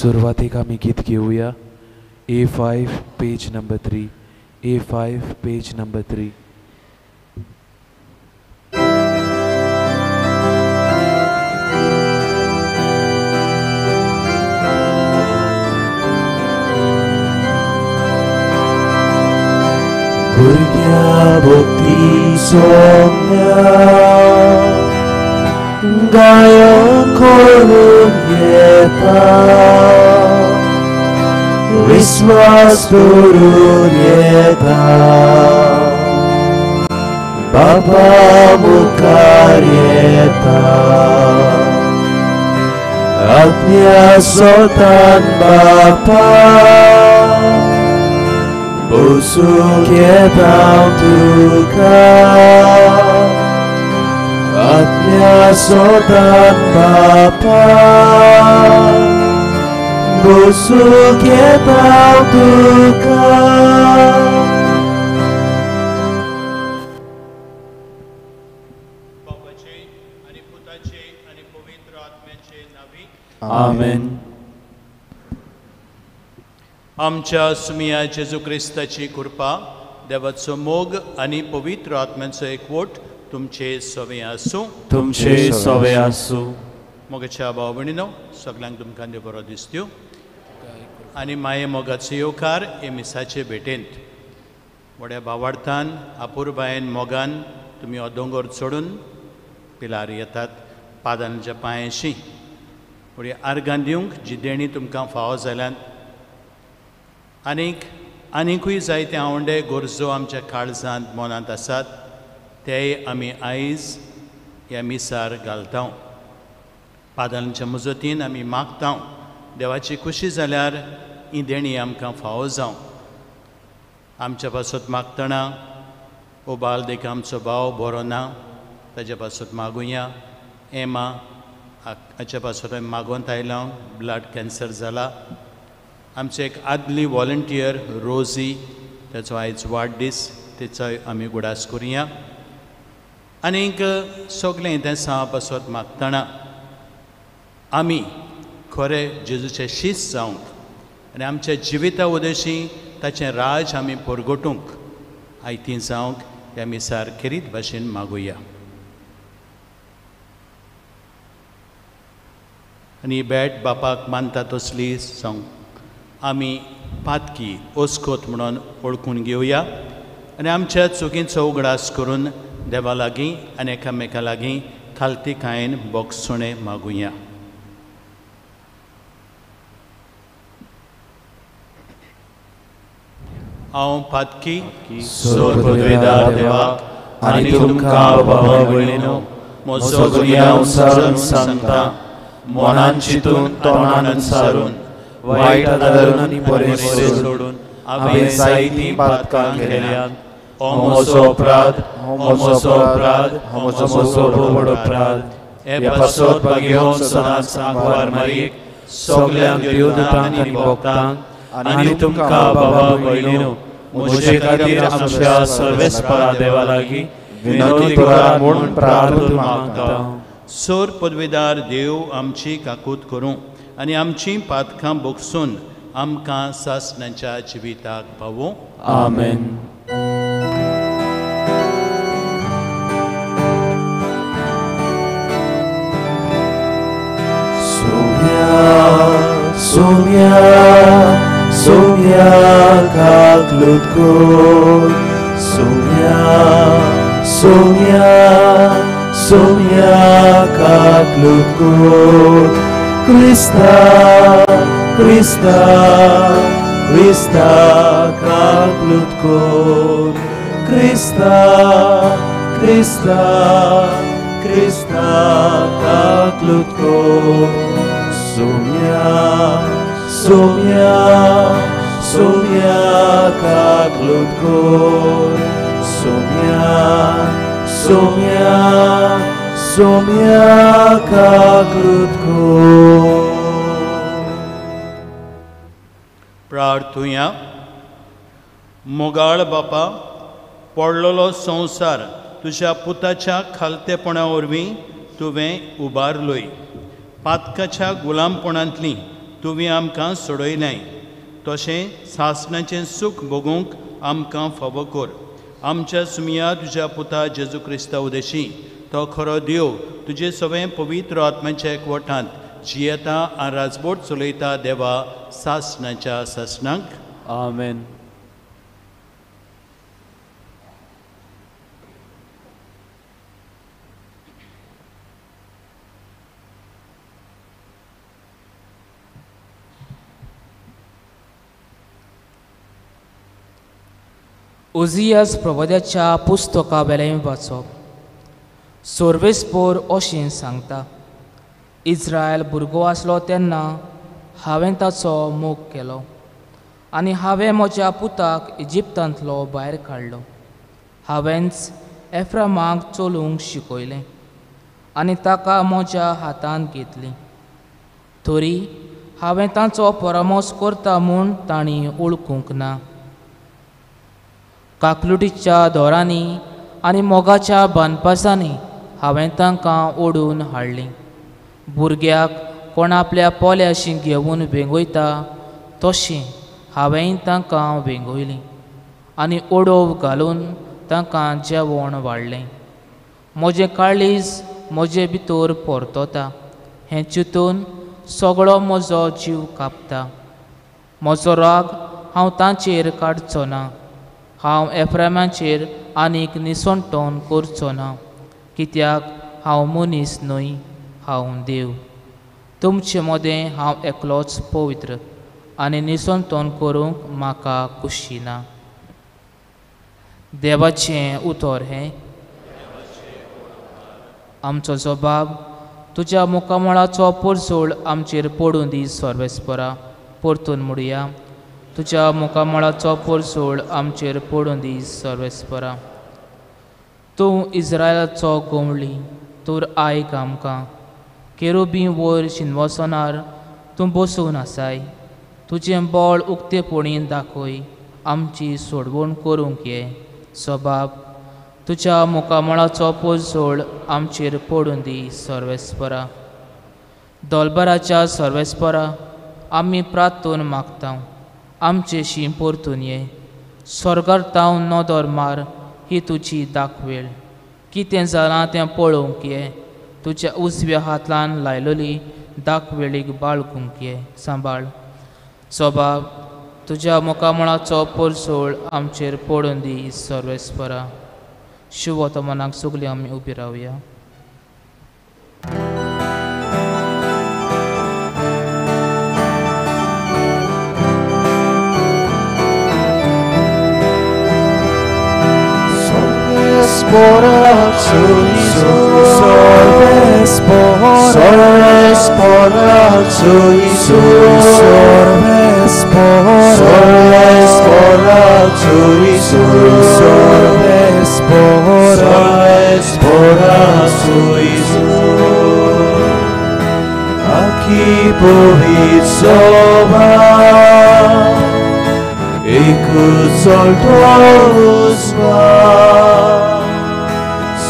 सुरवातेक आमी गीत घेवया. A5 page number 3, A5 page number 3. भुरग्या भक्ती सोम्या गायन करून येता, विस्वास करून येता, बाबा मुखार येता, आत्म्या सोतान बापा बसूंक येता तुका, आत्म्या सोतान बापा बसूंक येता तुका. बापाचे आनी पुताचे आनी पवित्र आत्म्याचे नांवी आमेन. आमच्या सुमिया जेजू क्रिस्ताची कृपा, देवाचो मोग आनी पवित्र आत्म्याचो एकवट तुमचे सवे आसूं. तुमचे सवे आसूं. मोगाच्या भाव भयणीनो, सगल्यांक तुमकां देव बरो दिसत्यो आनी माये मोगाचो येवकार हे मिसाचे भेटेंत व्हड्या भावार्थान, अपुरबायेन, मोगान तुमी हो दोंगर चडून पिलार येतात पादांच्या पांयशी व्हडली आर्गां दिवंक जी देणी तुमकां फावो जाल्यान आनीक आनीकूय जायते आवंडे गरजो आमच्या काळजांत मनांत आसात तेय आमी आयज ह्या मिसार घालता. पादांच्या मजतीन आमी मागता देवाची खुशी जाल्यार ही देणी आमकां फावो जावं. आमच्या पासत मागतना उबाल देख आमचो भाव बरो ना ताच्या पासत मागुया. एमा हाच्या पासत आमी मागोन आयला, ब्लड कॅन्सर जाला. आमचे एक आदली वॉलंटियर रोजी, ताचो आयज वाडदीस, तेचोय आमी उगडास करुया. आनीक सगळें तें सांवा पासत मागतना आमी खरें जेजूचे शीस जावंक आनी आमच्या जिविता उदेशी ताचें राज आमी परगटूंक आयती जावंक ह्या मिसार खेरीत भाशेन मागुया. आनी भेट बापाक मानता तसली सांग आमी पातकी ओस्कोत म्हणून वळखून घेवया आनी आमच्या चुकींचो उगडास करून देवा लागीं आनी एकामेका लागीं खालतीकायेन बोगसुणें मागुया. हांव पातकी सोर्गद्वेदार देवाक आनी तुमकां भावा भयणीनो म्हजो गुन्यांव सारून सांगता, मनान चिंतून तोंडान अणसारून वायट धरून आनी बरें सोडून हांवें जायतीं पातकां केल्यांत. हो म्हजो अपराध, हो म्हजो अपराध, हो म्हजो व्हड अपराध. हे पासत भाग्योवन सदांच सांगवार मारीक सगल्यांक देवदूतांक आनी भक्तांक आनी तुमकां बाबा भयणीनो म्हजे खातीर आमच्या सर्वेस्परा देवा लागीं विनंती करात म्हूण प्रार्थना मागता. सोर पदवेदार देव आमची काकूत करूं आनी आमची पातकां बोगसून आमकां सासणाच्या जिविताक पावूं. आमेन. सोम्या सोम्या सोम्या काकलूत कोर, सोम्या सोम्या सोम्या काकलूत कोर, क्रिस्ता क्रिस्ता क्रिस्ता काकलूत कोर, क्रिस्ता क्रिस्ता क्रिस्ता काकलूत कोर, सोम्या सोम्या सोम्या काकलूत कोर, सोम्या सोम्या सोम्या काकलूत कोर. प्रार्थुया. मोगाळ बापा, पडलेलो संवसार तुज्या पुताच्या खालतेपणा वरवीं तुवें उबारलोय. पातकाच्या गुलामपणांतली तुवें आमकां सोडयलें तशें सासणाचें सूख भोगूंक आमकां फावो कर. आमच्या सुमया तुज्या पुता जेजू क्रिस्ता उदेशी तो खरो देव तुजे सगळें पवित्र आत्म्याच्या एकवटांत जियेता आनी राजबोट चलयता देवा सासणाच्या सासणाक. आमेन. ओझियास प्रवाद्याच्या पुस्तका वेलें वाचप. सोर्वेस्पोर अशें सांगता, इज्रायल भुरगो आसलो तेन्ना हांवें ताचो मोग केलो आनी हांवें म्हज्या पुताक इजिप्तांतलो भायर काडलो. हांवेंच एफ्रामाक चलूंक शिकयलें आनी ताका म्हज्या हातांत घेतली. तरी हांवें तांचो परामर्श करता म्हूण तांणी वळखूंक ना. काकलुटीच्या दोरांनी आनी मोगाच्या बांदपासांनी हांवें तांकां ओडून हाडलीं. भुरग्याक कोण आपल्या पोल्याशी घेवन वेंगयता तशें हांवेंय तांकां वेंगयलीं आनी ओडोव घालून तांकां जेवण वाडलें. म्हजें काळीज म्हजे भितर परतता हें चिंतून सगळो म्हजो जीव कापता. म्हजो राग हांव तांचेर काडचो ना. हांव एफ्रामाचेर आनीक निसणटोन करचो ना, कित्याक हांव मनीस न्हय, हांव देव. तुमचे मदें हांव एकलोच पवित्र आनी निसणटोन करूंक म्हाका खुशी ना. देवाचें उतर हें. आमचो जबाब तुज्या मुखामळाचो पोरजोळ आमचेर पडूं दी सर्वेस्परा. परतून म्हणुया, तुज्या मुखामळाचो पोरजोळ आमचेर पडूं दी सर्वेस्परा. तूं इज्रायलाचो गोंवळी, तूं आयक आमकां. केरुबी वयर शिनवसनार तूं बसून आसाय. तुजें बळ उक्तेपणी दाखय, आमची सोडवण करूंक ये. सबाब तुज्या मुखामळाचो पोरजोळ आमचेर पडूं दी सर्वेस्परा. दोलबराच्या सर्वेस्परा, आमी प्रार्थून मागता, आमचेशी परतून ये. स्वर्गार तावन नदर मार, ही तुजी दाखवेळ. कितें जालां तें पळोवंक ये. तुज्या उजव्या हातान लायलोली दाखवेळीक बाळगूंक ये. सांबाळ सबाब तुज्या मुखामळाचो पोरजोळ आमचेर पडून दी सर्वेस्परा. शुभ मनाक सगळीं आमी उबी रावया.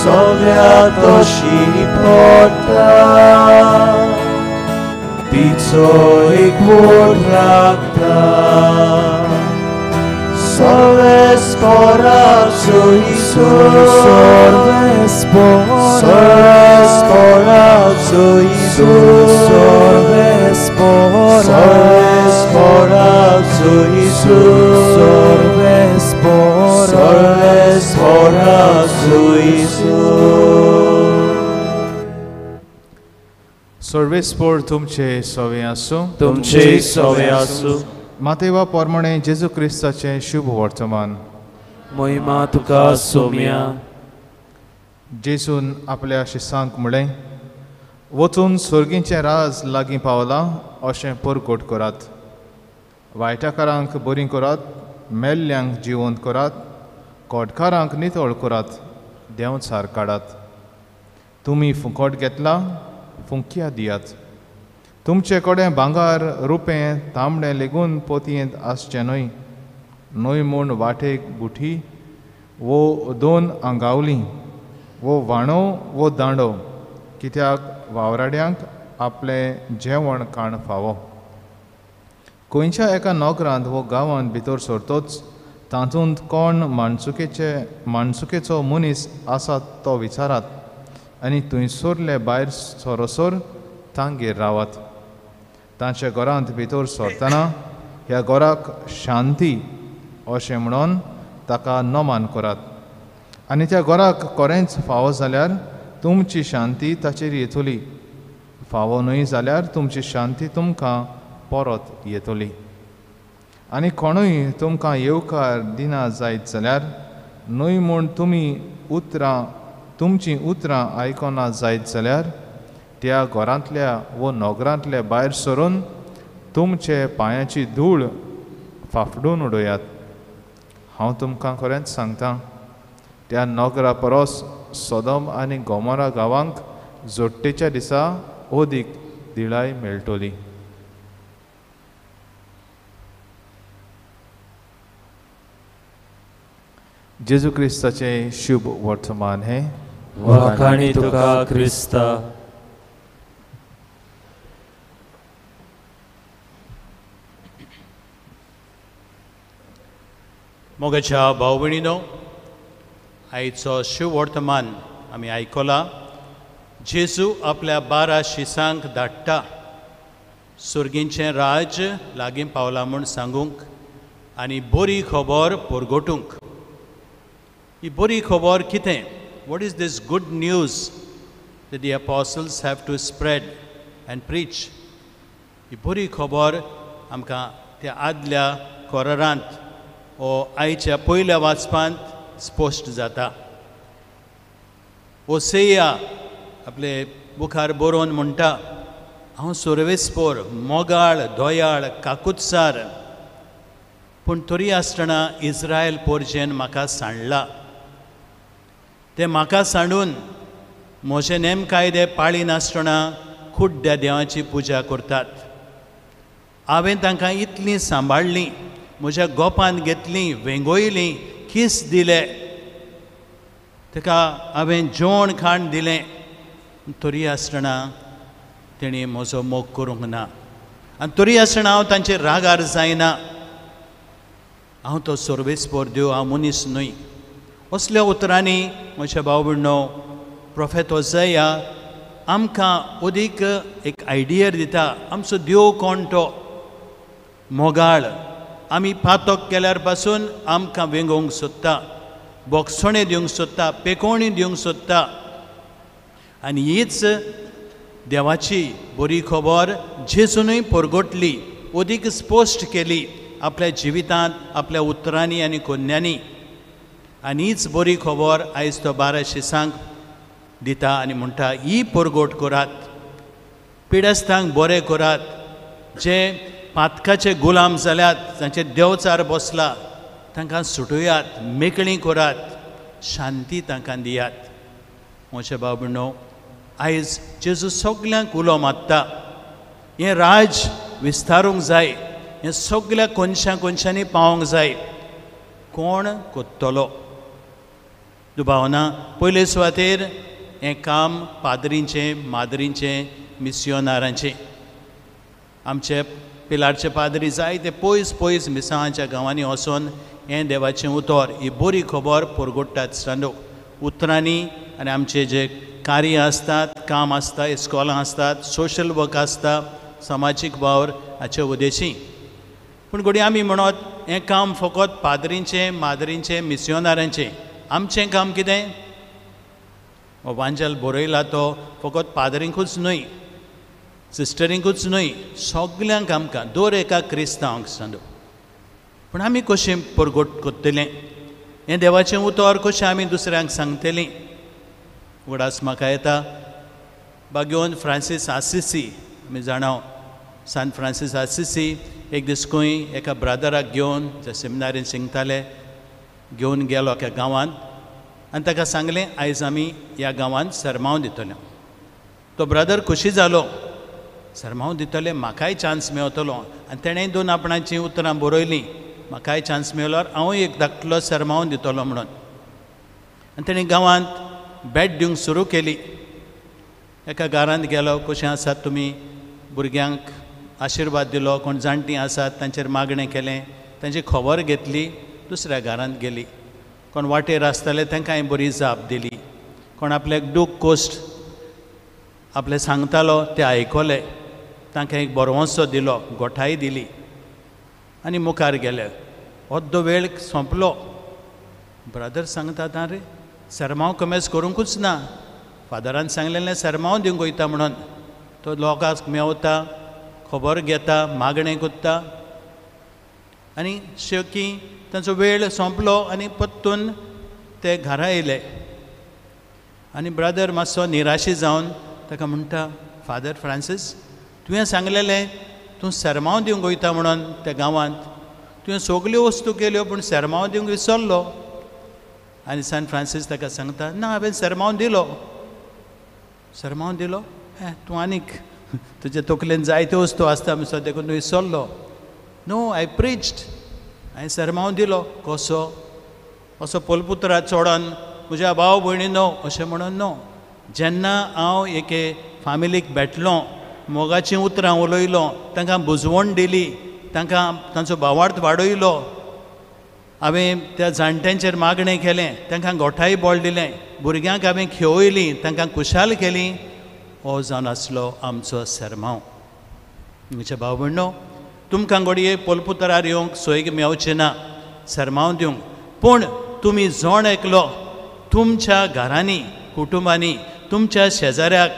Soglia porta, pizzo e quadrata, sole sporazzo iso, sole sporazzo iso, sole sporazzo iso, sole sporazzo iso. सर्वेस्पोर तुमचे सवे आसूं. तुमचे सवे आसूं. मातेवा पोरमणे जेजू क्रिस्ताचें शुभ वर्तमान. महिमा तुका सोम्या. जेजून आपल्या शिसांक म्हळें, वचून सर्गीचें राज लागीं पावलां अशें परगट करात. वायटाकारांक बरीं करात, मेल्ल्यांक जिवंत करात, कोटकारांक नितळ करात, देंवचार काडात. तुमी फुकट घेतला, फुंकया दियात. तुमचे कडेन भांगर, रुपें, तांबडें लेगून पोतयेंत आसचें न्हय. न्हय म्हूण वाटेक गुठी वो दोन आंगावली वो वाणो वो दांडो, कित्याक वावराड्यांक आपलें जेवण खाण फावो. खंयच्या एका नगरांत वो गांवांत भितर सरतोच तातूंत कोण माणसुकेचो मनीस आसा तो विचारात आनी थंयसरले भायर सरोसर तांगेर रावात. तांच्या घरांत भितर सरतना ह्या घराक शांती अशें म्हणून ताका नमान करात आनी त्या घराक कोरेंच फावो जाल्यार तुमची शांती ताचेर येतली, फावो न्हय जाल्यार तुमची शांती तुमकां परत येतली. आनी कोणूय तुमकां येवकार दिना जायत जाल्यार न्हय म्हूण तुमी उतरां तुमचीं उतरां आयकना जायत जाल्यार त्या घरांतल्या वो नगरांतल्या भायर सरून तुमचे पांयाची धूळ फाफडून उडयात. हांव तुमकां खरेंच सांगता, त्या नगरा परस सोदम आनी गोमोरा गांवांक जोडटेच्या दिसा अदीक दिळाय मेळटली. जेजू क्रिस्ताचें शुभ वर्तमान हें. वाखाणी तुका क्रिस्ता. मोगाच्या भाव भयणीनो, आयचो शिववर्तमान आमी आयकला. जेजू आपल्या 12 शिसांक धाडटा सुर्गींचें राज्य लागीं पावलां म्हूण सांगूंक आनी बरी खबर परगटूंक. ही बरी खबर कितें? What is this good news that the apostles have to spread and preach? ही बरी खबर आमकां त्या आदल्या कोरारांत ओ आयच्या पयल्या वाचपांत स्पश्ट जाता. ओसेया आपले मुखार बरोवन म्हणटा, हांव सर्वेस्पोर, मोगाळ, दयाळ, काकुत्सार, पूण तरी आसतना इस्रायल पोरजेन म्हाका सांडला. ते म्हाका सांडून म्हजे नेम कायदे पाळिनासतना कुड्ड्या देवाची पुजा करतात. हांवें तांकां इतलीं सांबाळ्ळीं, म्हज्या गोपान घेतलीं, वेंगयलीं, किस दिले, ताका हांवें जेवण खाण दिलें, तरी आसतना तेणी म्हजो मोग करूंक ना आनी तरी आसतना हांव तांचेर रागार जायना. हांव तो सर्वेस्पोर देव, हांव मनीस न्हय. असल्या उतरांनी म्हज्या भाव भयणो प्रोफेत होजया आमकां अदीक एक आयडिया दिता आमचो देव कोण तो. मोगाळ, आमी पातक केल्यार पासून आमकां वेंगोवंक सोदता, बोगसणें दिवंक सोदता, पेकोवणी दिवंक सोदता. आनी हीच देवाची बरी खबर जेजूनय परगटली, अदीक स्पश्ट केली आपल्या जिवितांत, आपल्या उतरांनी आनी कोन्यांनी. आनी हीच बरी खबर आयज तो 12 शिसांक दिता आनी म्हणटा, ही परगट करात, पिडेस्तांक बरें करात, जे पातकाचे गुलाम जाल्यात, जांचे देवचार बसला तांकां सुटयात, मेकळीं करात, शांती तांकां दियात. म्हज्या भाव भयणो, आयज जेजू सगल्यांक उलो मारता. हें राज विस्तारूंक जाय, हें सगल्या कोनशां कोनशांनी पावोंक जाय. कोण कोत्तलो? दुबावना पयले सुवातेर हें काम पाद्रींचें, माद्रींचें, मिसियोनारांचें. आमचे पिलारचे पाद्री जायते पयस पयस मिसांवाच्या गांवांनी वचोन हें देवाचें उतर, ही बरी खबर परगट्टात स्टँडो उतरांनी. आनी आमचे जे कार्य आसतात, काम आसता, इस्कॉलां आसतात, सोशल वर्क आसता, समाजीक वावर हाचे उद्देशी. पूण घडये आमी म्हणत हें काम फकत पाद्रींचें, माद्रींचें, मिसियोनारांचें. आमचें काम कितें? हो वांजेल बरयला तो फकत पाद्रींकूच न्हय, सिस्टरींकूच न्हय, सगल्यांक आमकां, दर एका क्रिस्तांवांक सांदो. पूण आमी कशें परगट करतलें हें देवाचें उतर? कशें आमी दुसऱ्यांक सांगतलीं? उगडास म्हाका येता बागेवन फ्रांसीस आसिसी, आमी जाणा सान फ्रांसीस आसिसी एक दीस खंय एका ब्रादराक घेवन, जे सेमिनारीन शिकताले, घेवन गेलो एका गांवांत आनी ताका सांगलें, आयज आमी ह्या गांवांत सरमांव दितले. तो ब्रदर खोशी जालो, सरमांव दितले, म्हाकाय चान्स मेवतलो. आनी तेणें दोन आपणाचीं उतरां बरयलीं, म्हाकाय चान्स मेळल्यार हांवूय एक धाकटलो सरमांव दितलो म्हणून. आनी तेणें गांवांत भेट दिवंक सुरू केली. एका घरांत गेलो, कशें आसात तुमी, भुरग्यांक आशिर्वाद दिलो, कोण जाणटीं आसात तांचेर मागणें केलें, तांची खबर घेतली, दुसऱ्या घरांत गेली. कोण वाटेर आसताले तांकां हांवें बरी जाप दिली, कोण आपल्याक दूख कोश्ट आपलें सांगतालो तें आयकलें, तांकां एक बरवंसो दिलो, गोठाय दिली आनी मुखार गेले. अर्दो वेळ सोंपलो. ब्रदर सांगता आतां रे सरमांव कमेस करूंकूच ना, फादरान सांगलेलें सरमांव दिवंक वयता म्हणून. तो लोकांक मेवता, खबर घेता, मागणें कोत्ता आनी शेवटी तांचो वेळ सोंपलो आनी परतून ते घरा येयले. आनी ब्रदर मातसो निराशी जावन ताका म्हणटा, फादर फ्रांसीस तुवें सांगलेलें तूं सरमांव दिवंक वयता म्हणून त्या गांवांत, तुवें सगल्यो वस्तू केल्यो पूण सरमांव दिवंक विसरलो. आनी सान फ्रांसीस ताका सांगता, ना हांवें सरमांव दिलो. सरमांव दिलो? हें तूं आनीक तुजे तकलेन जायत्यो वस्तू आसता मिसो देखून तूं विसरलो. नो I preached, हांवें सरमांव दिलो. कसो? असो पोलपुत्रा चोडोन म्हज्या भाव भयणी न्हू अशें म्हणून न्हू. जेन्ना हांव एके फामिलीक भेटलो, मोगाचीं उतरां उलयलो, तांकां बुजवण दिली, तांकां तांचो भावार्थ वाडयलो, हांवें त्या जाणट्यांचेर मागणें केलें, तांकां गोठाय बोळ दिलें, भुरग्यांक हांवें खेळयलीं, तांकां खुशाल केली, हो जावन आसलो आमचो सरमांव. म्हज्या भाव भयणो, तुमकां घडये पोलपुतरार येवंक सोय मेवचें ना सरमांव दिवंक, पूण तुमी जण एकलो तुमच्या घरांनी, कुटुंबांनी, तुमच्या शेजाऱ्याक,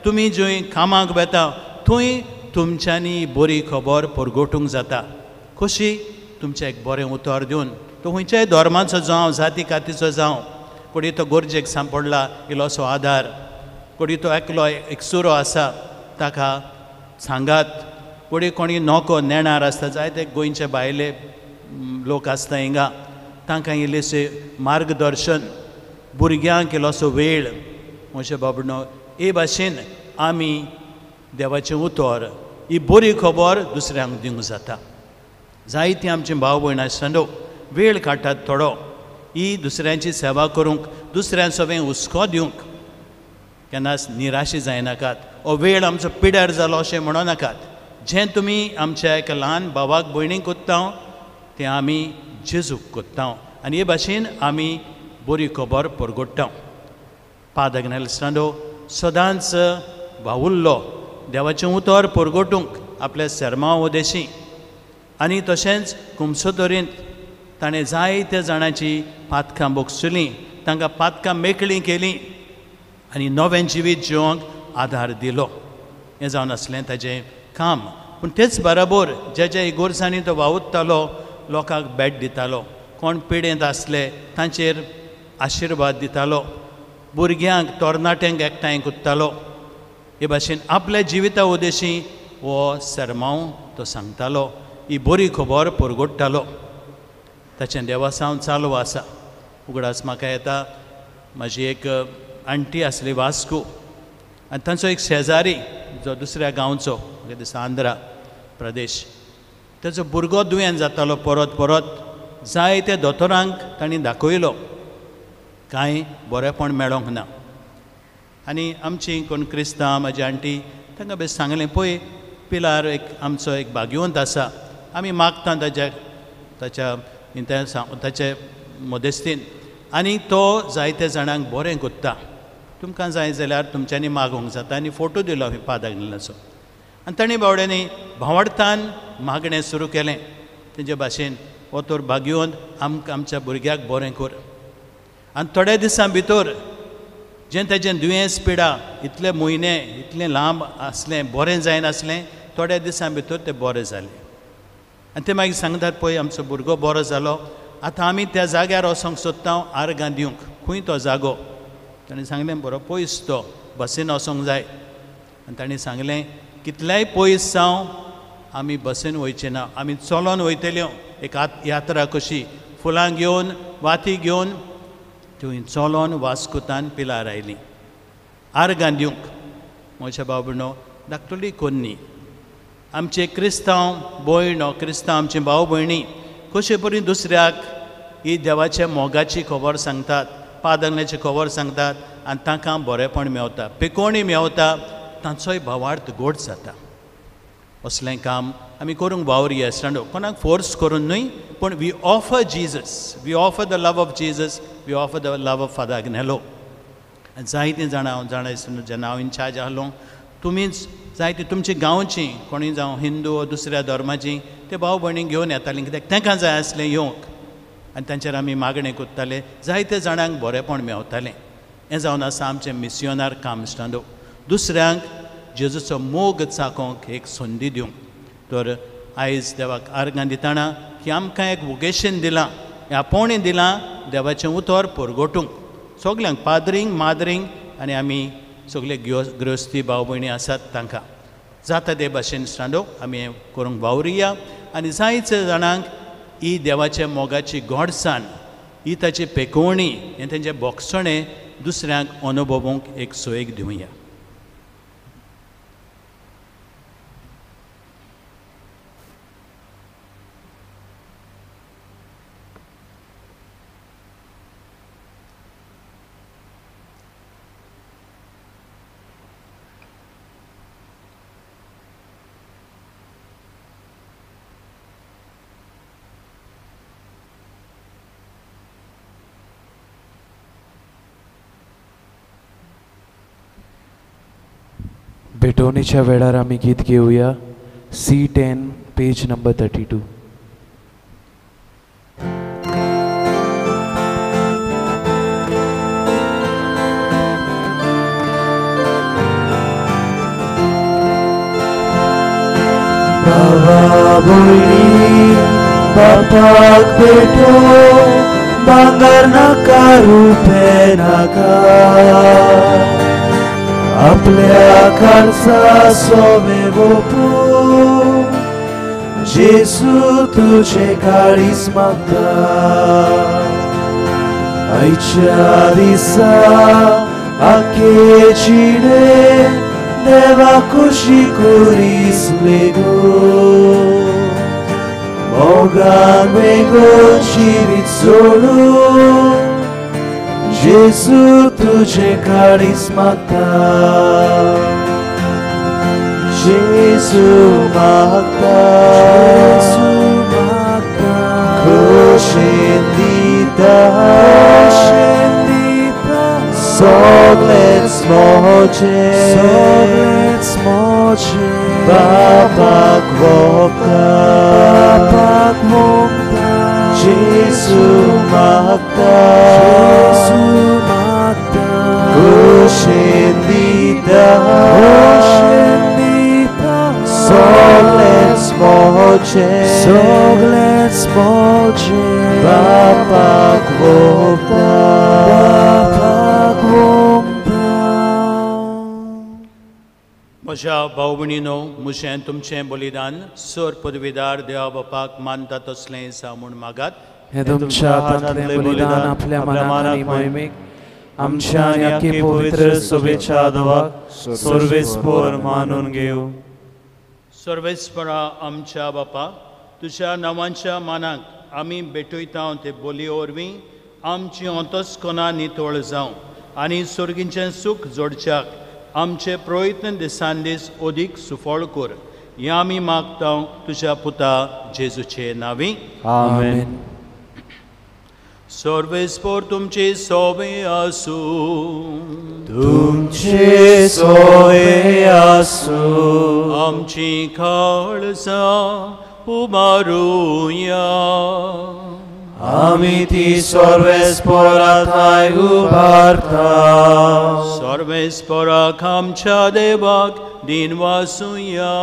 तुमी जंय कामाक वेता थंय तुमच्यांनी बरी खबर परगटूंक जाता. कशी? तुमचें एक बरें उतर दिवन, तो खंयच्याय धर्माचो जावं, जाती कातीचो जावं, कोणी तो गरजेक सांपडला इल्लोसो आदार, कोणी तो एकलो एकसुरो आसा ताका सांगात, कोणी कोणी नको नेणार आसता, जायते गोंयचे भायले लोक आसता हिंगा, तांकां इल्लेशें मार्गदर्शन, भुरग्यांक इल्लोसो वेळ. म्हज्या बाबडो हे भाशेन आमी देवाचें उतर, ही बरी खबर दुसऱ्यांक दिवंक जाता. जायतीं आमची भाव भयण आसतना वेळ काडटात थोडो ही दुसऱ्यांची सेवा करूंक, दुसऱ्यां सगळें हुस्को दिवंक. केन्नाच निराशी जायनाकात, हो वेळ आमचो पिड्यार जालो अशें म्हणो नाकात. जें तुमी आमच्या एका ल्हान भावाक भयणीक कोत्ता तें आमी जेजूक कोत्ता आनी हे भाशेन आमी बरी खबर परगट्टा. पाद अग्नेल सदांच वावुरलो देवाचें उतर परगटूंक आपल्या सरमांव उदेशी, आनी तशेंच कुमसोतोरींत ताणें जायत्या जाणांची पातकां बोगसुलीं, तांकां पातकां मेकळीं केलीं आनी नवें जिवीत जिवंक आदार दिलो. हें जावन आसलें ताजें काम. पूण तेच बराबर ज्या ज्या इगोर्जांनी तो वावुरतालो, लोकांक भेट दितालो, कोण पिडेंत आसले तांचेर आशिर्वाद दितालो, भुरग्यांक तरणाट्यांक एकठांय कोत्तालो. हे भाशेन आपल्या जिविता उदेशी हो सरमांव तो सांगतालो, ही बरी खबर परगट्टालो. ताचें देवासांव चालू आसा. उगडास म्हाका येता, म्हाजी एक आंटी आसली वास्को, आनी तांचो एक शेजारी जो दुसऱ्या गांवचो, म्हाका दिसता आंध्रा प्रदेश, ताचो भुरगो दुयेंत जातालो परत परत. जायते दोतोरांक तांणी दाखयलो, कांय बरेंपण मेळोंक ना. आनी आमची कोण क्रिस्तांव म्हाजी आंटी तांकां बेस सांगलें, पळय पिलार एक आमचो एक भाग्यवंत आसा, आमी मागता ताच्या ताच्या ताचे मध्यस्थीन, आनी तो जायते जाणांक बरें कोत्ता, तुमकां जाय जाल्यार तुमच्यांनी मागूंक जाता. आनी फोटो दिलो हांवें पाद आग्नेलाचो. आनी तांणी बावड्यांनी भावडतान मागणें सुरू केलें तेंचे भाशेन, हो तर भाग्यवंत, आमकां आमच्या भुरग्याक बरें कर. आनी थोड्या दिसां भितर जें ताजें दुयेंस पिडा इतले म्हयने इतलें लांब आसलें, बरें जायनासलें, थोड्या दिसां भितर तें बरें जालें. आनी ते मागीर सांगतात, पळय आमचो भुरगो बरो जालो, आतां आमी त्या जाग्यार वचोंक सोदता आर्गां दिवंक. खंय तो जागो? ताणें सांगलें, बरो पयस तो, बसीन वचोंक जाय. आनी ताणें सांगलें, कितलेय पयस जावं आमी बसीन वयचे ना, आमी चलोन वयतल्यो, एक यात्रा कशी, फुलां घेवन वाती घेवन थंय चलोन वास्कोतान पिलार आयलीं आर्गां दिवंक. म्हज्या भाव भयणो, धाकटुली कोन्नी आमचे क्रिस्तांव भयणो, क्रिस्तांव आमचे भाव भयणी कशे परी दुसऱ्याक ही देवाच्या मोगाची खबर सांगतात, पादंगल्याची खबर सांगतात, आनी तांकां बरेंपण मेवता, पिकोणी मेवता, तांचोय भावार्थ गोड जाता. असलें काम आमी करूंक वावरया इश्टांनो, कोणाक फोर्स करून न्हय, पूण we offer Jesus, we offer the love of Jesus, we offer the love of Father Agnelo. जायतीं जाणां हांव जाणा इश्टांनो, जेन्ना हांव इनचार्ज आहलो, तुमीच जायती तुमची गांवची कोणूय जावं हिंदू वो दुसऱ्या धर्माची ते भाव भयणींक घेवन येतालीं, कित्याक तांकां जाय आसलें येवंक, आनी तांचेर आमी मागणें करताले, जायते जाणांक बरेंपण मेवतालें. हें जावन आसा आमचें मिसियोनार काम इश्टांनो, दुसऱ्यांक जेजूचो मोग चाकोंक एक संदी दिवंक. तर आयज देवाक आर्गां दितना की आमकां एक वोकेशन दिलां, हें आपोवणें दिलां देवाचें उतर परगटूंक सगल्यांक, पाद्रींक माद्रींक आनी आमी सगळे गृहस्थी भाव भयणी आसात तांकां जाता ते भाशेन इश्टांनो आमी हें करूंक वावरुया आनी जायते जाणांक ही देवाच्या मोगाची गोडसाण, ही ताची पेकोवणी, हें तेंचें बोगसणें दुसऱ्यांक अनुभवूंक एक सोयीक दिवया. भेटवणीच्या वेळार आमी गीत घेवया C10 page number 32. बाबा भयणी बापाक भेटो, भांगर नाका रुपें नाका, आपल्या काळजा सोवे वोपू, जेजू तुझे काळीज मागता. आयच्या दिसा आख्खे जिणे देवा खुशी कुरीस लेगो, मोगान वेगो जिवीत सोडून जेजू तुझे काळीज मागता, जेजू मागता, जेजू मागता, खोशेन दिता, खोशेन दिता, सगळेंच म्हजें, सगळेंच म्हजें, बापाक वोगता, बापाक वोगता, जेजू मागता, जेजू मागता, खोशेन दिता, खोशेन दिता, सगळेंच म्हजें, सगळेंच म्हजें, बापाक वोगता, बापाक वोगता. म्हज्या भाव भयणीनो, म्हजें तुमचें बलिदान सर पदवीदार देवा बापाक मानता तसलें जावं म्हूण मागात. हें तुमच्या हातांतलें बलिदान आपल्या मनाक आनी मोहिमेक आमच्या आनी आख्खे पवित्र सभेच्या देवाक सर्वेस्पोर मानून घेवं. सर्वेस्परा आमच्या बापा, तुज्या नांवाच्या मानाक आमी भेटयता ते बोली वरवीं आमची अंतस्कनां नितळ जावं आनी सर्गीचें सूख जोडच्याक आमचे प्रयत्न दिसान दीस अदीक सुफळ कर, हें आमी मागता तुज्या पुता जेजूचे नांवी. आमेन. सर्वेस्पोर तुमचे सोवे आसूं, तुमचे सोवे आसूं, आमची काळजां उबारुया, आमी ती सर्वेस्पोरा थांय उबारता. सर्वेस्पोराक आमच्या देवाक दिन वासुया,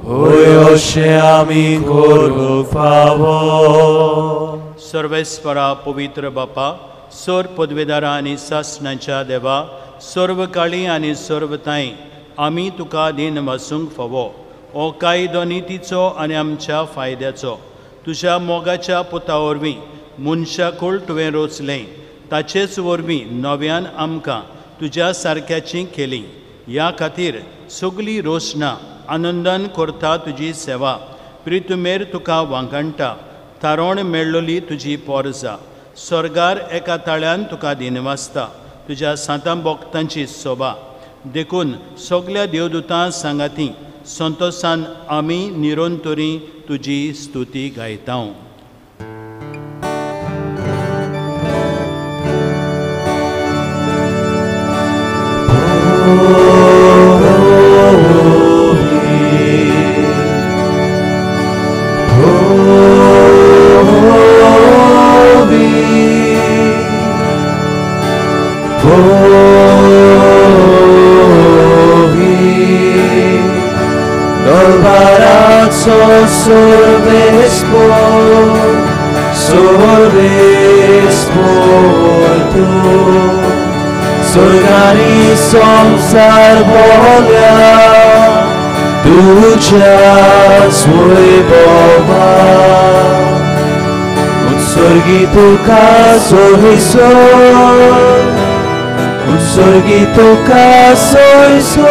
होय अशें आमी करूंक फावो. सर्वेस्परा पवित्र बापा, सर पदवेदारा आनी सासणाच्या देवा, सर्व काळी आनी सर्व तांय आमी तुका दिन वासूंक फावो. हो कायदो नितीचो आनी आमच्या फायद्याचो. तुज्या मोगाच्या पुता वरवीं मनशाकूळ तुवें रोचलें, ताचेच वरवीं नव्यान आमकां तुज्या सारक्याची केली. ह्या खातीर सगली रोसना आनंदान करता तुजी सेवा, प्रितुमेर तुका वांकाणटा, तारोण मेळ्ळोली तुजी पोरजा. स्वर्गार एका ताळ्यान तुका दिनवासता, तुज्या सांतां भक्तांची सोबा. देखून सगल्या देवदूतां सांगाती संतोशान आमी निरंतरी तुजी स्तुती गायता. Sorgani संसार बोल्या तुझ्याच वैभवा उत्सर्गी तुका सोयसो उत्सर्गी तुका सोयसो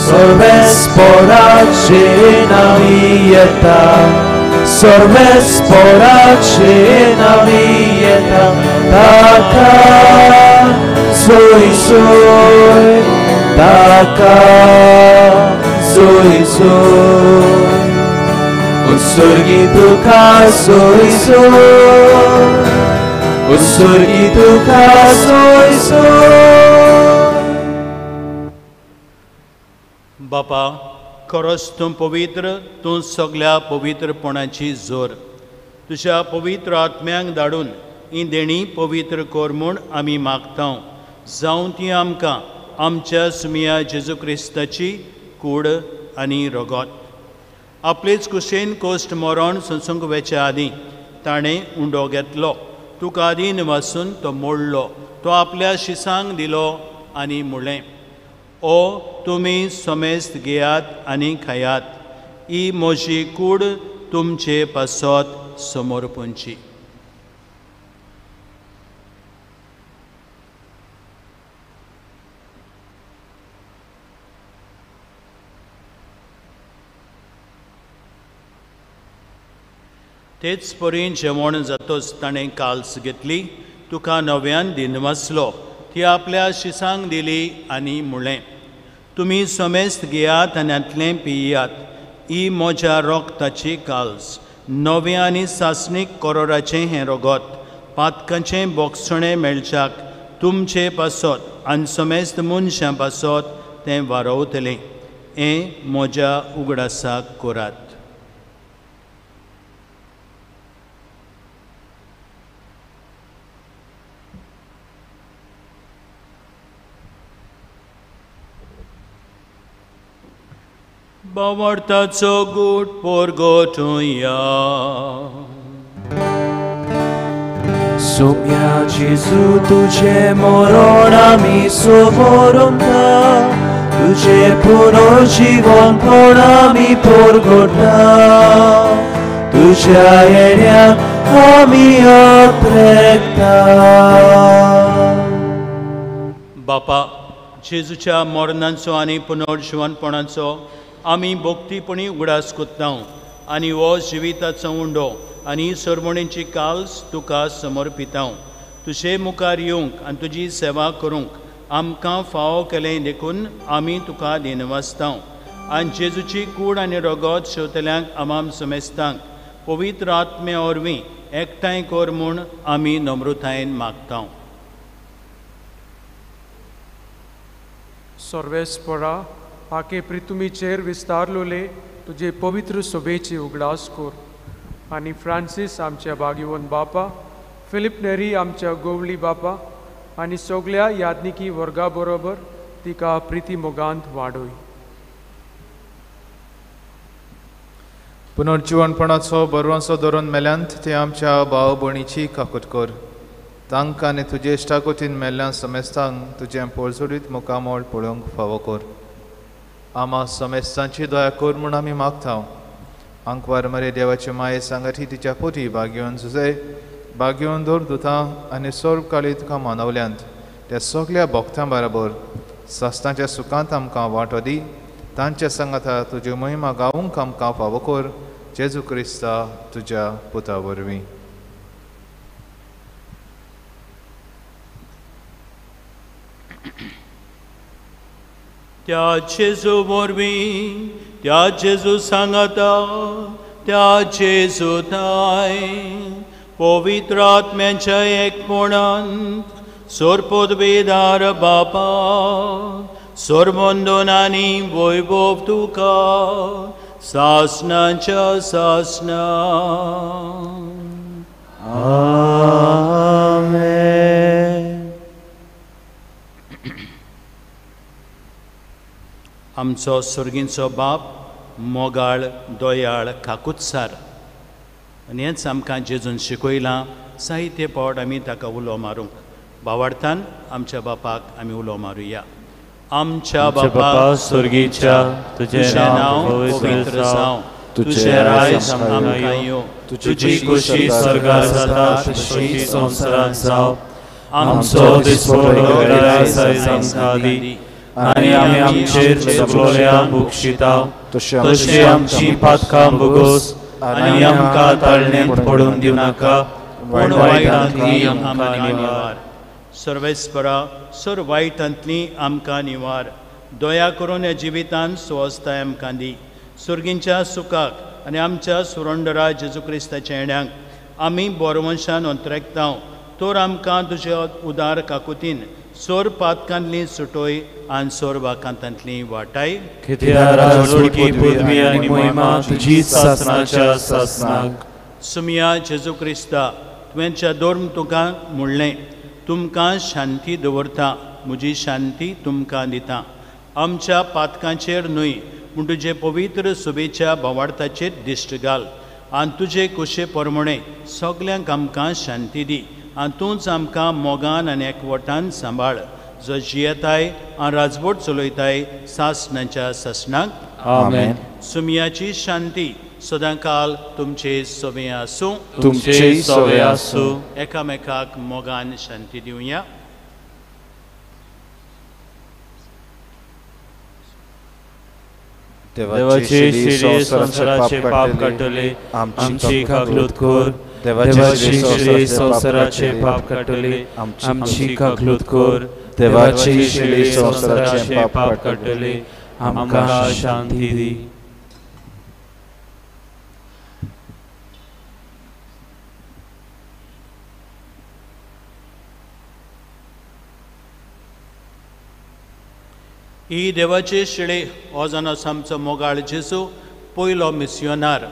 सर्वेस्पराचे नामी येता सर्वेस्पराचे नामी येता ताका सोय सोय ताका सोय सोय उत्सर्गी तुका सोय सोय उत्सर्गी तुका सोय सोय. बापा खरोच तूं पवित्र, तूं सगल्या पवित्रपणाची जोर. तुज्या पवित्र आत्म्यांक धाडून ही देणी पवित्र कर म्हूण आमी मागता. जावं ती आमकां आमच्या सुमिया जेजू क्रिस्ताची कूड आनी रगत. आपलेच कुशेन कोश्ट मरण सोंसूंक वेच्या आदीं ताणें उंडो घेतलो, तुका आदीं वासून तो मोडलो, तो आपल्या शिसांक दिलो आनी म्हणलें, ओ तुमी समेस्त घेयात आनी खायात, ही म्हजी कूड तुमचे पासत समर्पणची. तेच परी जेवण जातच ताणें काल्स घेतली, तुका नव्यान दिनवासलो, ती आपल्या शिसांक दिली आनी म्हणलें, तुमी समेस्त घेयात आनी हांतलें पियात, ही म्हज्या रोगताची काल्स, नवें आनी सासणीक करोराचें हें रगत, पातकांचें बोगसणें मेळच्याक तुमचे पासत आनी समेस्त मनशां पासत तें वारोवतलें. हें म्हज्या उगडासाक करात. बावडताचो गूट पोरगोटुया. सोम्या जेजू तुझे मरण आमी समोरता, तुझे पुनर्जीवनपण आमी पोरगोटा, तुझ्या येण्याक आमी अत्रेकता. बापा, जेजूच्या मरणाचो आनी पुनर्जीवनपणाचो आमी भक्तीपणी उगडास कोत्ता आनी हो जिविताचो उंडो आनी सरमणेची काल्स तुका समर्पिता. तुजे मुखार येवंक आनी तुजी सेवा करूंक आमकां फावो केलें देखून आमी तुका दिनवासता. आनी जेजूची कूड आनी रगत शेवतल्यांक आमाम समेस्तांक पवित्र आत्म्या वरवीं एकठांय कर म्हूण आमी नम्रतायेन मागता. सर्वेस्परा आके प्रितुमीचेर विस्तारलोले तुजे पवित्र सभेची उगडास कर आनी फ्रांसीस आमच्या भाग्यवंत बापा, फिलीप नेरी आमच्या गोवली बापा आनी सगल्या याज्ञिकी वर्गा बरोबर तिका प्रिती मोगांत वाडोय. पुनर्जिवणपणाचो बरवांचो धरून मेल्यांत ते आमच्या भाव भयणीची काकूट कर. तांकां आनी तुजे इश्टागतीन मेल्ल्या समेस्तांक तुजें पोरजोडीत मुखामळ पळोवंक फावो कर. आमा समेस्तांची दया कर म्हूण आमी मागता. आंकवार मरे देवाचे माये सांगाती तिच्या पोती भाग्यवन जुजे भाग्यवन दवर दुता आनी सर्वकाळी तुका मानवल्यांत त्या सगल्या भक्तां बराबर सासणाच्या सुखांत आमकां वांटो दी. तांच्या सांगाता तुज्यो महिमा गावूंक आमकां फावो कर. जेजू क्रिस्ता तुज्या पुता वरवीं. त्या जेजू वरवीं, त्या जेजू सांगाता, त्या जेजू थांय पवित्र आत्म्याच्या एकपणांत सोरपोदवेदार बापा सोरमंदन आनी वैभव तुका सासनाच्या सासना. आमेन. आमचो सर्गींचो बाप मोगाळ दयाळ काकुत्सार आनी हेंच आमकां जेजून शिकयलां. साहित्य पावट आमी ताका उलो मारूंक भावार्थान आमच्या बापाक आमी उलो मारुया. आमच्या बापा स्वर्गीच्या, तुझें नांव पवित्र जावं, तुझें राज आमकां येवं, तुजी खुशी स्वर्गार जाता तशी संवसारांत जावं. आमचो दिसपडो आयज आमकां दी आनी आमी आमचेर चुकलोल्यांक बक्षिता तशी आमची पातकां भोगोस आनी आमकां ताळणेंत पडून दिवं नाका, पूण वायटांतली आमकां निवार. सर्वेस्परा सर वायटांतली आमकां निवार. दया करून ह्या जिवितांत स्वस्थाय आमकां दी. सुर्गींच्या सुखाक आनी आमच्या सुरंडरा जेजू क्रिस्ताच्या येण्याक आमी बोरवंशान अंतरेकता तर आमकां तुज्या उदार काकुतीन सोर पातकांतली सुटोय आनी सोर वाकांतांतली वाटाय. सुमिया जेजू क्रिस्ता, तुवेंच्या धर्म तुका म्हणलें, तुमकां शांती दवरता, म्हजी शांती तुमकां दिता. आमच्या पातकांचेर न्हय पूण तुजे पवित्र सुबेच्या भावार्थाचेर दिश्ट घाल आनी तुजे कुशे प्रमाणे सगल्यांक आमकां शांती दी आनी तूंच आमकां मोगान आनी एकवटान सांबाळ, जो जियेताय आनी राजवट चलयताय सासणाच्या सासणाक. आमेन. सुमियाची शांती सदांकाल तुमचे सवे आसूं, तुमचे सवे आसूं. एकामेकाक मोगान शांती दिवया. देवाचे शिरे संवसाराचे पाप काडटले, आमची काकलूत कर. देवाचे शिरे संवसाराचे पाप काडटले, आमची काकलूत कर. देवाचे शिरे संवसाराचे पाप काडटले, आमकां शांती दी. ही देवाचे शिळे हो जावन आसा आमचो मोगाळ जेजू पयलो मिसियोनार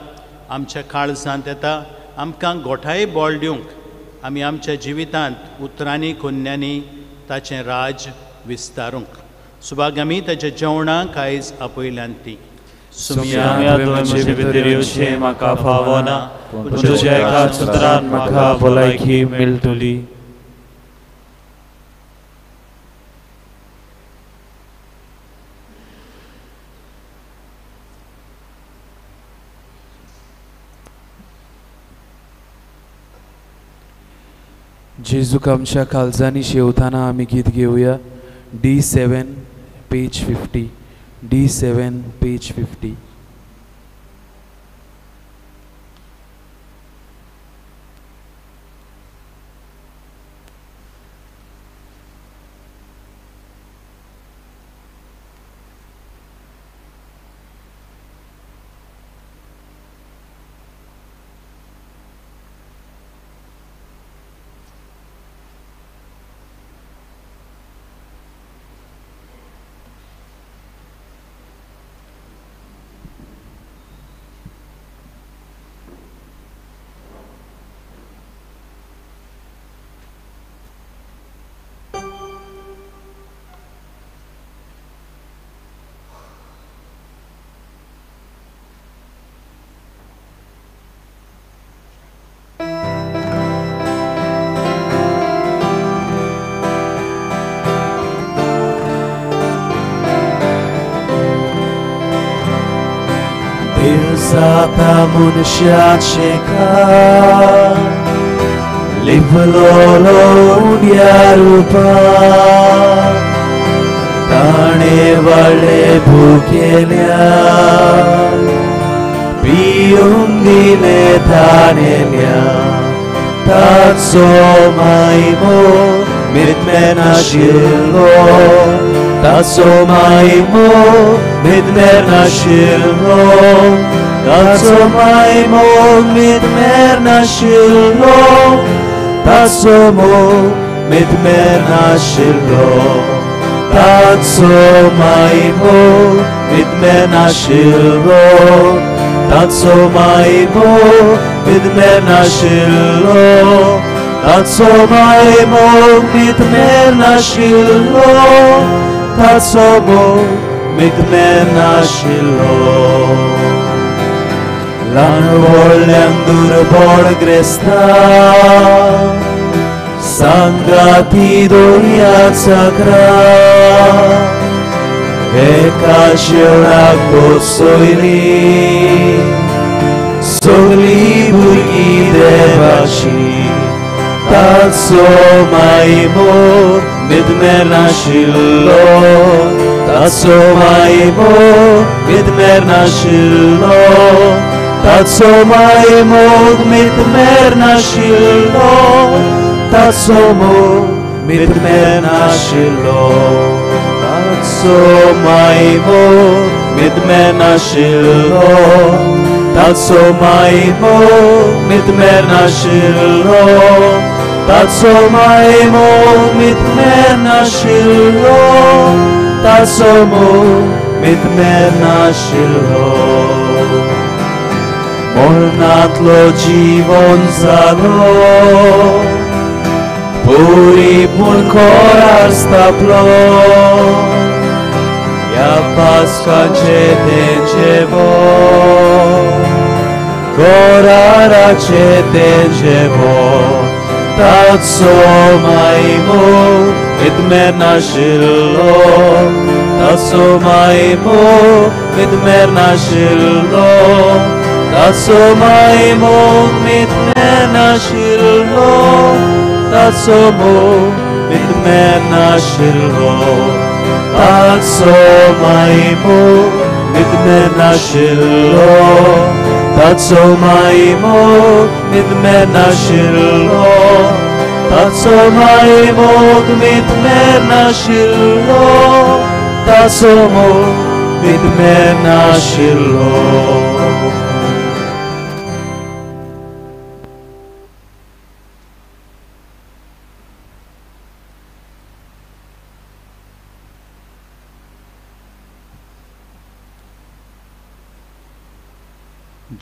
आमच्या काळजांत येता आमकां गोठाय बळ दिवंक. आमी आमच्या जिवितांत उतरांनी कोन्यांनी ताचें राज विस्तारूंक. सुभाग आमी ताच्या जेवणाक आयज आपयल्यान ती. सुमिया तुवें भितर येवचें म्हाका फावना, पूण तुज्या एकाच उतरान म्हाका भलायकी मेळटली. जेजूक आमच्या काळजांनी शेवताना आमी गीत घेवया. D7 page 50, D7 page 50. जाता मनशाचे काम लिपलोलो उड्या रुपान ताणें वाडले भुकेल्या पिवंक दिलें ताणेल्या ताचो मायमो मितमेन आशिल्लो Tatsomaimo midmernashilo, Tatsomaimo midmernashilo, Tatsomo midmernashilo, Tatsomaimo midmernashilo, Tatsomaimo midmernashilo, Tatsomaimo midmernashilo, Tatsomo midmernashilo. ल्हान व्हडल्यांक दुर्बळ ग्रेस्तां, सांगाती दोरया चक्रां, एका शेवणाक बसयली सगळीं भुरगीं देवाची. ताचो मायमो midmernashilo, ताचो मायमो midmernashilo, ताचो मायमो midmernashilo, ताचो मो midmernashilo, ताचो मायमो midmernashilo, ताचो मायमो midmernashilo, ताचो मायमो midmernashilo, ताचो मो midmernashilo. मरणांतलो जीवन जालो, परिपूर्ण कोरार स्थापलो, ह्या पास्काचें तें जेवण, कोराराचें तें जेवण. ताचो मायमो midmernashilo, ताचो मायमो midmernashilo, ताचो मायमो midmernashilo, ताचो मो midmernashilo, ताचो मायमो midmernashilo, ताचो मायमो midmernashilo, ताचो मायमो midmernashilo, ताचो मो midmernashilo.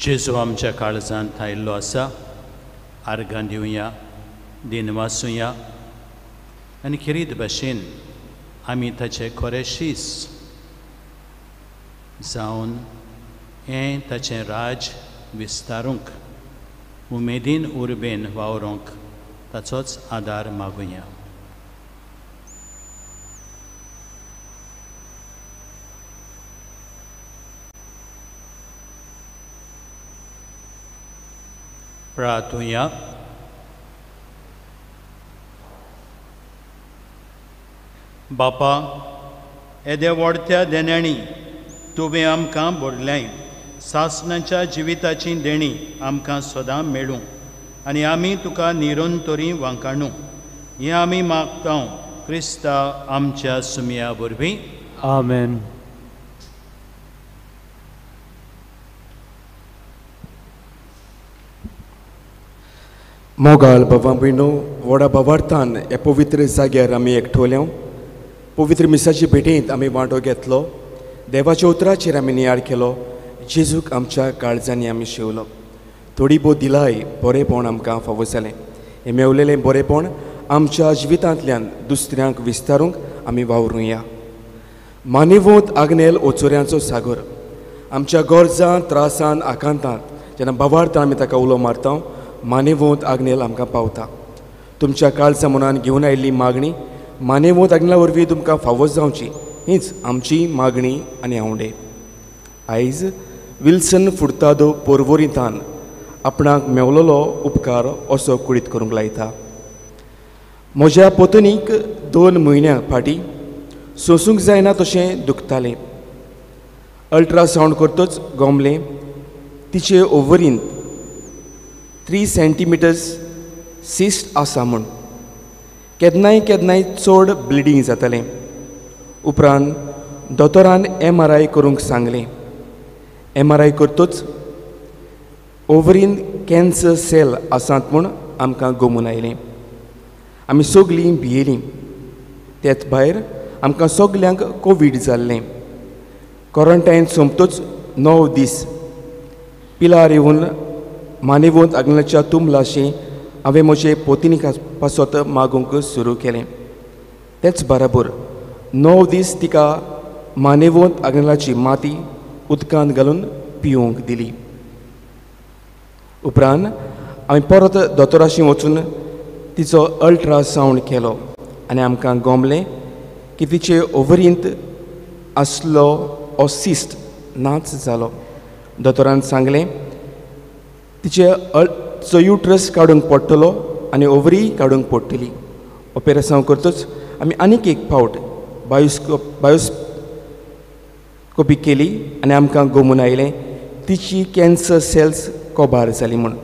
जेजू आमच्या काळजांत आयिल्लो आसा. आर्गां दिवया, दिनवासुया आनी खेरीत भाशेन आमी ताचे खरे शीस जावन हें ताचें राज विस्तारूंक उमेदीन उर्बेन वावरूंक ताचोच आदार मागुया. प्रार्थुया. बापा, येदे व्हडत्या देण्यांनी तुवें आमकां भरल्याय. सासणाच्या जिविताची देणी आमकां सदां मेळूं आनी आमी तुका निरंतरी वांकाणू, हें आमी मागता क्रिस्ता आमच्या सुमया वरवीं. आमेन. मोगाल बाबा भयणो, व्हडा भावार्थान ह्या पवित्र जाग्यार आमी एकठोल्या. पवित्र मिसाचे भेटेंत आमी वांटो घेतलो. देवाच्या उतराचेर आमी नियाळ केलो. जेजूक आमच्या काळजांनी आमी शेवलो. थोडी भोव दिलाय बरेंपण आमकां फावो जालें. हें मेवलेलें बरेंपण आमच्या जिवितांतल्यान दुसऱ्यांक विस्तारूंक आमी वावरुया. मानेवोंत आग्नेल ओचोऱ्यांचो सागर आमच्या गरजां त्रासान आकांतांत जेन्ना भावार्थान आमी ताका उलो मारता, मानेवोंत आग्नेल आमकां पावता. तुमच्या काळजा मनान घेवन आयिल्ली मागणी मानेवोंत आग्नेला वरवीं तुमकां फावो जावची हीच आमची मागणी आनी आंवडे. आयज विल्सन फुर्तादो पोरवोरिंतान आपणाक मेवलेलो उपकार असो कुडीत करूंक लायता. म्हज्या पत्नीक 2 म्हयन्यां फाटीं सोंसूंक जायना तशें दुखतालें. अल्ट्रासावंड करतच गोमलें तिचे ओवरींत 3 सेंटीमिटर्स सिस्ट आसा म्हूण. केन्नाय केन्नाय चड ब्लिडींग जातालें. उपरांत दोतोरान MRI करूंक सांगलें. MRI करतच ओवरीन कॅन्सर सेल आसात म्हूण आमकां गोमून आयलें. आमी सगलीं भियेलीं. तेच भायर आमकां सगल्यांक कोवीड जाल्लें. क्वॉरंटायन सोंपतच 9 दीस पिलार येवन मानेवंत आग्नेलाच्या तुमलाशी हांवें म्हजे पोतिनी पासत मागूंक सुरू केलें. तेच बराबर 9 दीस तिका मानेवंत आग्नेलाची माती उदकांत घालून पिवंक दिली. उपरांत आमी परत दोतोराशी वचून तिचो अल्ट्रासावंड केलो आनी आमकां गोमलें की तिचे ओवरींत आसलो ऑसिस्ट नाच जालो. दोतोरान सांगलें तिचे तिचो युट्रस काडूंक पडटलो आनी ओवरी काडूंक पडटली. ऑपेरेसांव करतच आमी आनीक एक फावट बायोस्कोपी केली आनी आमकां गोमून आयलें तिची कॅन्सर सेल्स कोबार जाली म्हूण.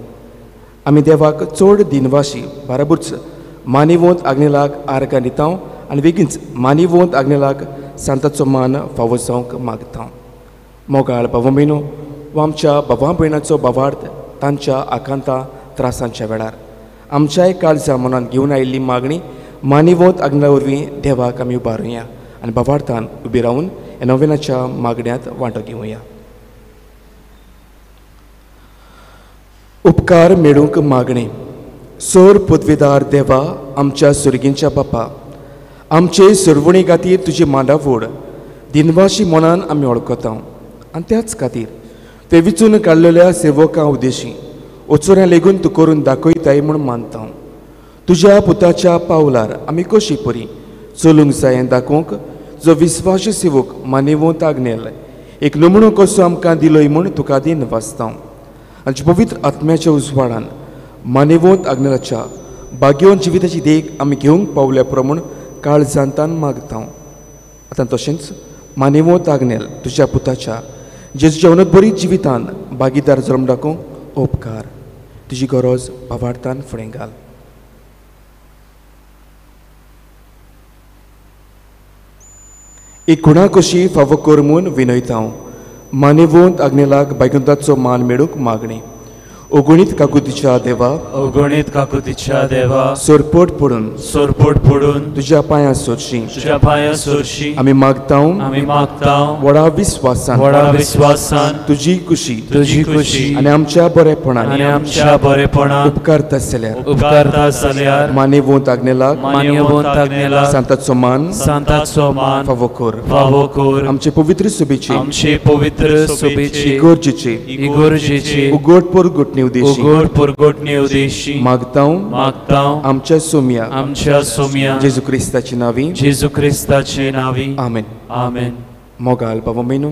आमी देवाक चड दिनवाशी बराबरच मानिवंत आग्नेलाक आर्गां दिता आनी बेगीनच मानिवंत आग्नेलाक सांताचो मान फावो जावंक मागता. मोगाळ बाबा भयणो वा आमच्या बाबा भयणाचो बावार्थ तांच्या आकांता त्रासांच्या वेळार आमच्याय काळजा मनांत घेवन आयिल्ली मागणी मानिवंत आग्नेला वरवीं देवाक आमी उबारुया आनी बाबार्थान उबी रावन ह्या नोवेनाच्या मागण्यांत वांटो घेवया. उपकार मेळूंक मागणें. सोर पदवीदार देवा, आमच्या सुर्गींच्या बापा, आमचे सुरवणी खातीर तुजी मांडावड दिनवाशी मनान आमी वळखता आनी त्याच खातीर ते विचून काडलेल्या सेवकां उद्देशी ओचोऱ्यां लेगून तूं करून दाखयताय म्हूण मानता. तुज्या पुताच्या पावलार आमी कशी परी चलूंक जाय दाखोवंक जो विस्वासी सेवक मानेवंत आग्नेल एक नमुनो कसो आमकां दिलोय म्हूण तुका दिन वाचता. आनी पवित्र आत्म्याच्या उजवाडान मानेवंत आग्नेलाच्या भाग्यवंत जिविताची देख आमी घेवंक पावल्या प्रमाण काळजांतान मागता. आतां तशेंच मानेवंत आग्नेल तुज्या पुताच्या जेजूच्या उन्नतभरीत जिवितान भागीदार जल्म दाखोवंक उपकार. तुजी गरज भावार्थान फुडें घाल. एक खुणा कशी फावो कर म्हूण विनयता. मानेवंत आग्नेलाक भाग्यवंताचो मान मेळूंक मागणी. अगणीत काकुतीच्या देवा, अगणीत काकुतीच्या देवा, सोरपोट पडून, सोरपोट पडून तुज्या पांयां सोरशी, तुज्या पांयां सोरशी आमी मागता, आमी मागता व्हडा विस्वासान, व्हडा विस्वासान तुजी कुशी, तुजी कुशी आनी आमच्या बरेपणान, आनी आमच्या बरेपणान उपकारता जाल्यार, उपकारता जाल्यार मानेवंत आग्नेलाक, मानेवंत आग्नेलाक सांताचो मान, सांताचो मान फावो कर, फावो कर. आमचे पवित्र सुबेची, आमचे पवित्र सुबेची इगोर्जेची, इगोर्जेची उगड परगटणी उगड परगटणी उद्देशी मागता, मागता आमच्या सोम्या, आमच्या सोम्या जेजू क्रिस्ताची नावी, जेजू क्रिस्ताची नावी. आमेन. आमेन. मोगाल बाबा भयणो,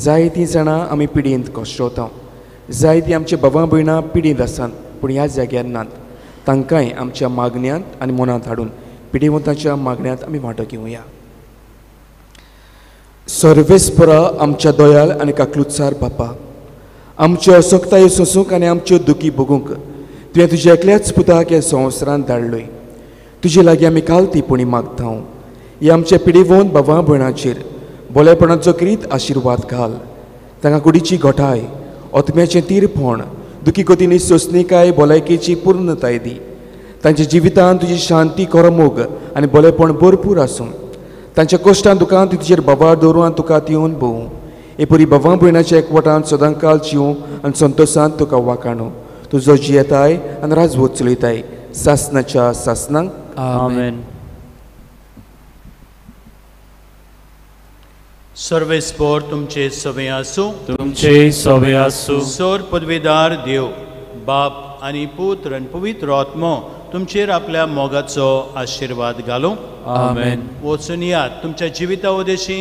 जायतीं जाणां आमी पिडयेंत कश्टवता, जायतीं आमचे बाबा भयणां पिडयेंत आसात पूण ह्या जाग्यार नात. तांकांय आमच्या मागण्यांत आनी मनांत हाडून पिडेवंताच्या मागण्यांत आमी वांटो घेवया. सर्वेस्परा आमच्या दयाल आनी काकलुत्सार बापा, आमच्यो असक्तायो सोसूंक आनी आमच्यो दुखी भोगूंक तुवें तुज्या एकल्याच पुताक ह्या संवसारांत धाडलोय. तुजे लागीं आमी काल ती पुणी मागता. ही आमच्या पिडेवंत बाबा भयणाचेर बोलेपणाचो क्रीत आशिर्वाद घाल. तांकां कुडीची घटाय, आत्म्याचें तीरपण, दुखी गतींनी सोंसणीकाय, भलायकेची पूर्णताय दी. तांच्या जिवितांत तुजी शांती, करमोग आनी बोलेपण भरपूर आसूं. तांच्या कश्टान दुकान तुजेर बाबार दवरूं आनी तुका दिवन भोवूं. हे परी बाबा भयणाच्या एकवटान सदांकाल जिवूं आनी संतोशान तुका वाखाणू. तुजो जियेताय आनी राजवत चलयताय सासनाच्या सासनांक. आमेन. सर्वेस्पोर तुमचे सवे आसूं, तुमचे सवे आसूं. सोर पदवीदार देव बाप आनी पुत्र आनी पवित्र आत्मो तुमचेर आपल्या मोगाचो आशिर्वाद घालूं. आमेन. वचून यात तुमच्या जिविता उद्देशी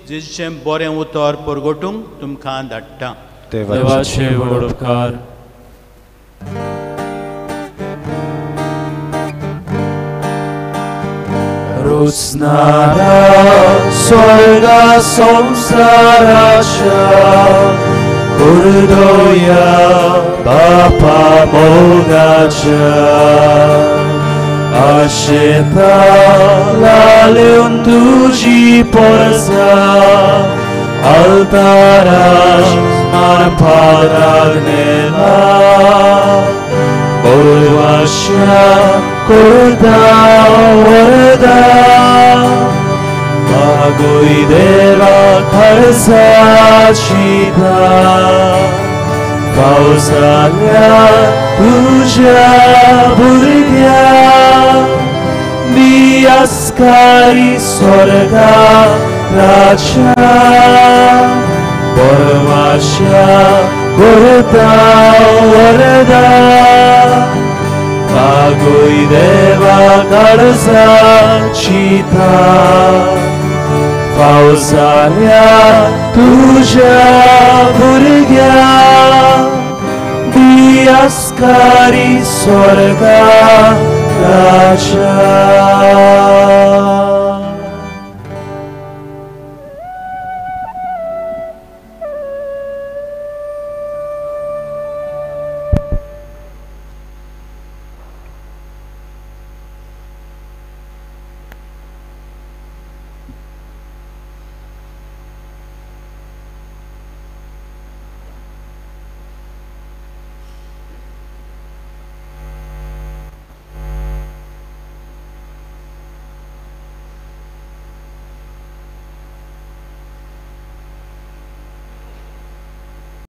जेजूचें बरें उतर परगटूंक तुमकां धाडटा. देवाचे व्हड उपकार. रोसणारा स्वर्गा संसाराच्या कुर्दोया बापा मोगाच्या आशेता लालेवन तुजी Porsa altaras marparagnela Borvasya korda orda Bagoi deva kharsa chita Pausalya tuja burgya Diaskari sorga Raja Borvasya korta orda Bagoi deva karsa chita Pausalya tuja burgya Diaskari sorga Raja.